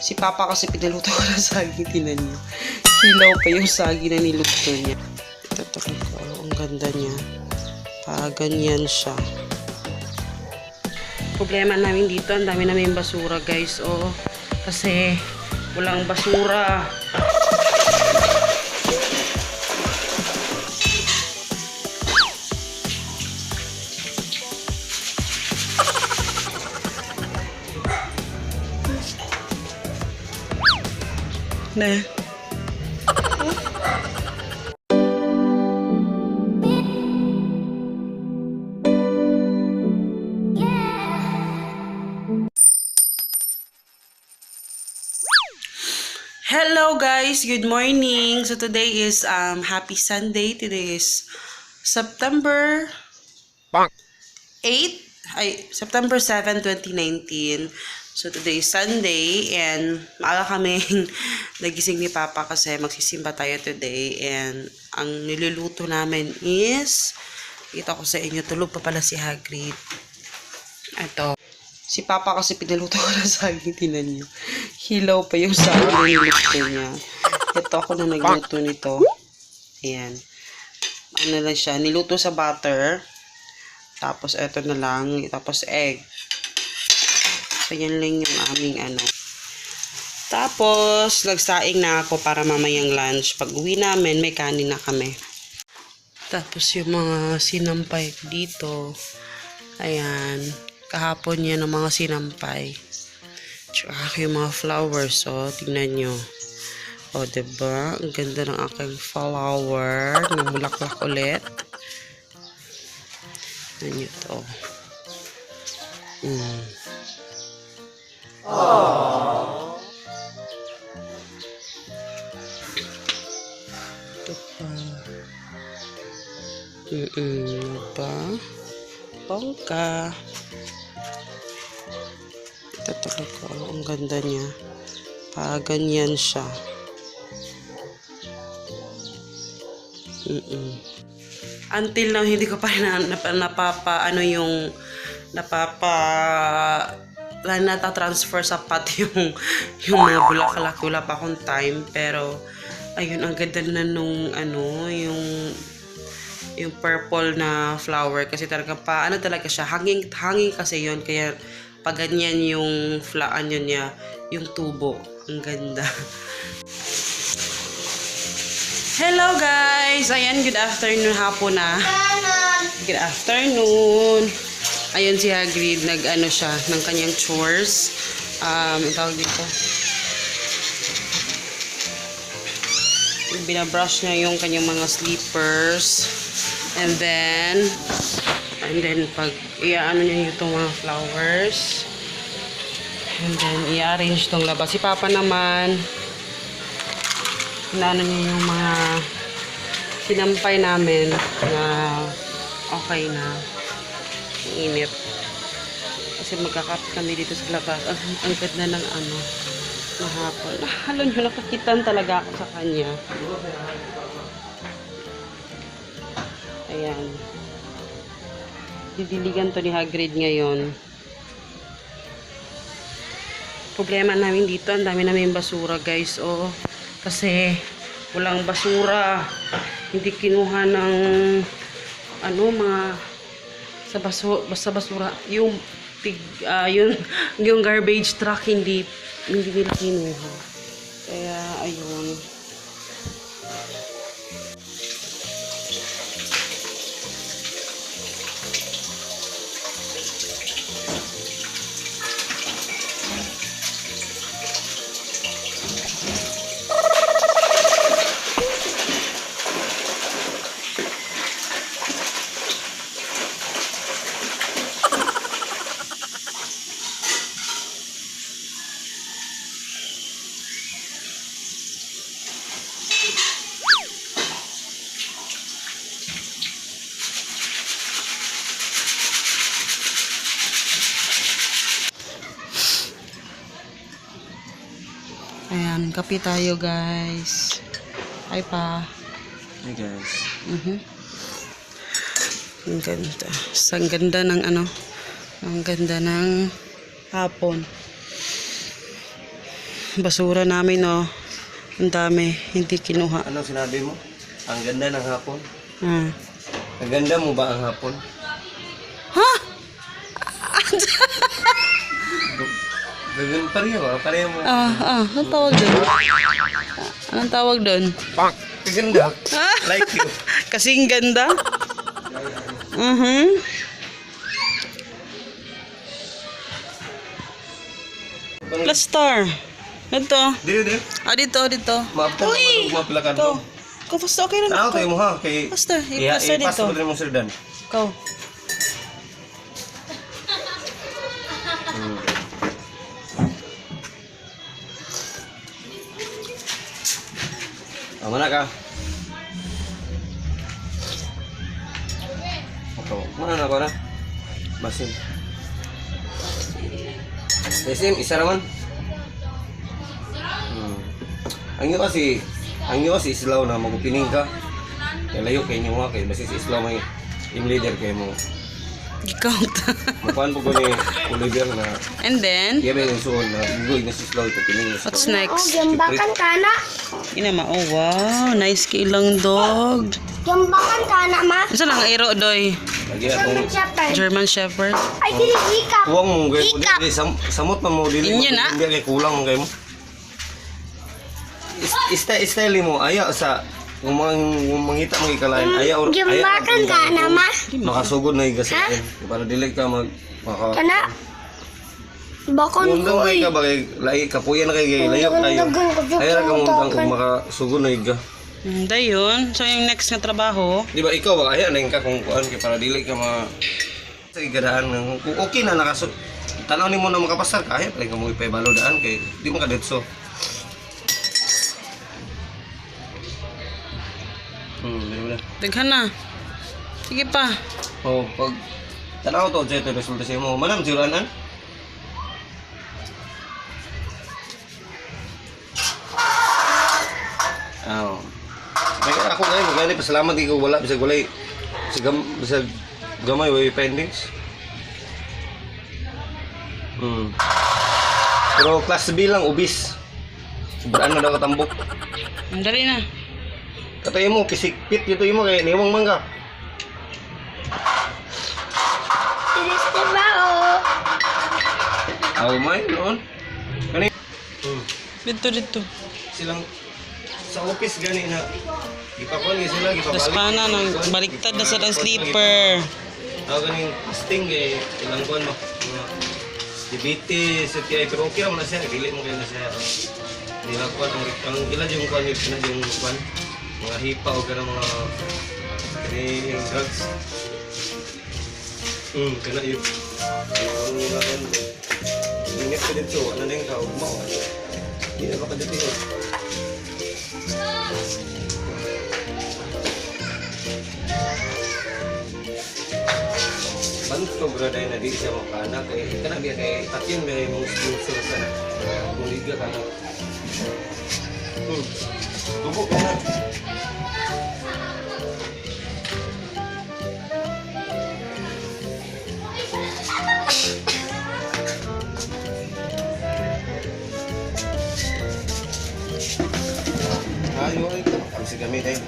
Si Papa kasi pinaluto ko na saging, tinan niyo. Hilaw pa yung saging na niluto niya. Ito talaga, ang ganda niya. Ganyan siya. Problema namin dito, ang dami namin basura guys. Oh, kasi walang basura. Na. Hello guys, good morning. So today is happy Sunday. Today is September 8, September 7, 2019. So today is Sunday and maaga kaming nagising ni Papa kasi magsisimba tayo today, and ang niluluto namin is, kita ko sa inyo, tulog pa pala si Hagrid. Ito. Si Papa kasi pinaluto ko na saging, tinan niyo. Hilaw pa yung saging na niluto niya. Ito ako na nagluto nito. Ayan. Ano lang siya, niluto sa butter. Tapos ito na lang, tapos egg. So yan lang yung aming ano. Tapos nagsaing na ako para mamayang lunch. Pag uwi namin, may kanin na kami. Tapos yung mga sinampay dito. Ayan. Kahapon yan ang mga sinampay. Tsaka yung mga flowers, oh. Tingnan nyo. O, diba? Ang ganda ng aking flower. Namulaklak ulit. Tingnan nyo to. Ito pa. Pa. Bongga. Ito talaga, ang ganda niya. Ganyan siya. Until now, hindi ko pa rin nata-transfer sa pot yung mga bulaklak. Wala pa akong time, pero ayun, ang ganda na nung yung purple na flower, kasi talaga talaga siya, hanging kasi yun, kaya pag ganyan yung niya, yung tubo. Ang ganda. Hello guys! Ayan, good afternoon, hapon na. Good afternoon. Ayun si Hagrid, nag-ano siya, ng kanyang chores. Tawag dito. Binabrush niya yung kanyang mga slippers. And then pag iaano niya itong mga flowers, and then i-arrange itong labas. Si Papa naman, inaano niya yung mga sinampay namin na okay na, init. Kasi magkakap kami dito sa labas. Ang ganda ng mahapon. Halo nyo, nakakitan talaga ako sa kanya. Ayan. Didiligan to ni Hagrid ngayon. Problema namin dito, ang dami namin basura guys. Oh, kasi walang basura. Hindi kinuha ng mga sa basura. Yung garbage truck hindi nila kinuha. Kaya ayun. Ayan, kape tayo guys. Hi pa. Hi guys. Ang ganda. Ang ganda ng ang ganda ng hapon. basura namin, oh. Ang dami. Hindi kinuha. Ano sinabi mo? Ang ganda ng hapon. Ah. Ang ganda mo ba ang hapon? Ha? Ganun pareho mo. Anong tawag doon? Anong tawag doon? Ang ganda. Like you. Kasing ganda? Plus star. Ito. Dito. Dito. Maaptan naman ang maplakan Ito. mo. Ikaw, basta okay na Tanaw ito. tayo mo ha. Kay... Basta, i-plaster dito. I-pass mo rin mong sirdan. Ikaw. Mana ka? Ako. Mana na ko na? Basim. Basim, isa naman. Ang iyo kasi islaw na magupining ka. Kaya layo kay inyo nga kay basis islaw may team leader kay mo. Ikaw. Makuan po ko ni Oliver na And then, iya may suon na igoy na si islaw ito pining. what's next? Gambakan ka na. Inama, oh wow, nice kilang dog. Gambakan ka na, ma. Isa lang iro, doy. Lagi akong German Shepherd. Ay, dili hikap. kuwang mo gay mo Hikap. dili samot man mo dili. Inyo na? Hindi kay kulang mo gay mo. Style mo aya sa kung mangita mo ikalain aya Gambakan ka na, ma. makasugod na igasain para dili ka maka Kana. Bakon mundang ko, may eh. ka ba kay lai kapuyan na kay gay layo kayo ay ra ka mundang kung makasugod na iga Dayon. So, yung next na trabaho, di ba ikaw ba aya na ka kung kuan kay para dili ka sa igadaan kung okay na nakasug tanaw nimo na makapasar ka ay ka mo ipay balodaan kay di mo ka detso bener-bener. daghan na. Sige pa. Oh, pag tanaw to ito resulta sa mo. Manam juranan. Oh. May ako ngayon, magani pasalamat ikaw wala bisag walay bisag gamay way pendings. Pero class B lang ubis. Sobrang na daw katambok. Dali na. Katayo mo, kisikpit dito mo kaya niwang mangga. Ilis na ba, oh. Aw may noon. Kani Dito. silang sa office gani na ipakuan ni sila Tapos gipabalik. pa na, baliktad na sa ng sleeper. Aw ganing sting kay ilang kuan mo. Diabetes, kaya pero okay mo na siya, dili mo kayo na siya. Nila kuan ang ila yung kuan yung kuan mga hipa o ganang mga drugs. Kana yun. Yung nila kan. Init ko dito, ano din ka, ugmaw. Hindi na baka dito yun. Banto brada na di siya makana kay kana biya kay takin may mong sponsor sana. Muliga kana. Tubo ka na. Ayo ay ka kasi kami tayo.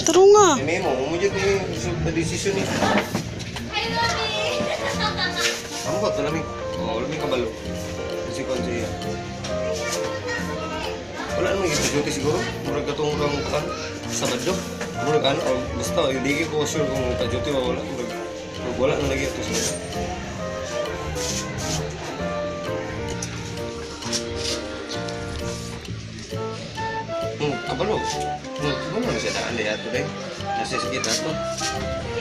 Taro nga. May mo umujud ni sa desisyon ni. Ambot na namin. Wala may kabalo. Kasi kung siya. Wala naman yung duty siguro. Murag katong lang kan. Sabado. Murag ano. Basta hindi ko sure kung ta-duty o wala. Murag wala na lagi ito sa kabalo. Kabalo na siya daan na yato dahil. Nasa sakit na ito.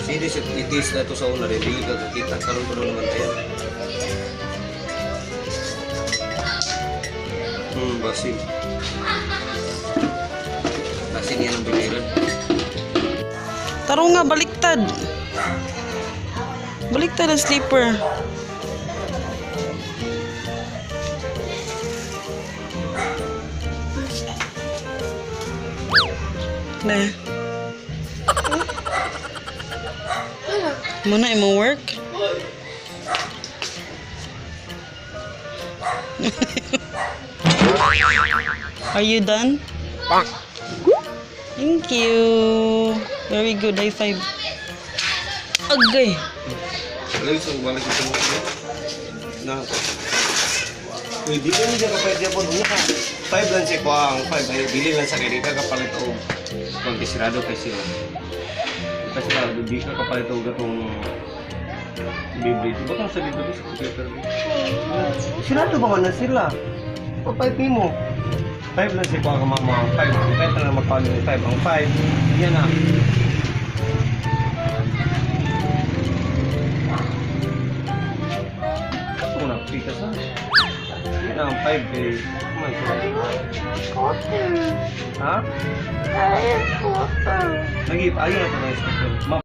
Hindi siya itis na ito sa una rin. Hindi ka kakita. Karoon pa naman tayo. Basim. Basim yan ang biliran. Taro nga, baliktad. Baliktad ang sleeper. Na. Muna imo work. Are you done? Thank you. Very good. High five. Agay. Alam mo, wala ko sa mga na. Pwede ka niya kapag niya po niya ka. 5 lang siya ko ang 5 ay bili lang sa kaya ka kapalit o konti sirado kay sila. Kasi na di ka kapalit o gatong bibli. Bakit sa bibli sa computer? Sirado ba man na sila? Papalit mo. 5 lang siya ko ang mama 5. Depende na magkano yung 5 ang 5. Yan na. Una, pika sa. Yan ang 5 kay. Water. Ha? Water. Lagi, ayun na ito na yung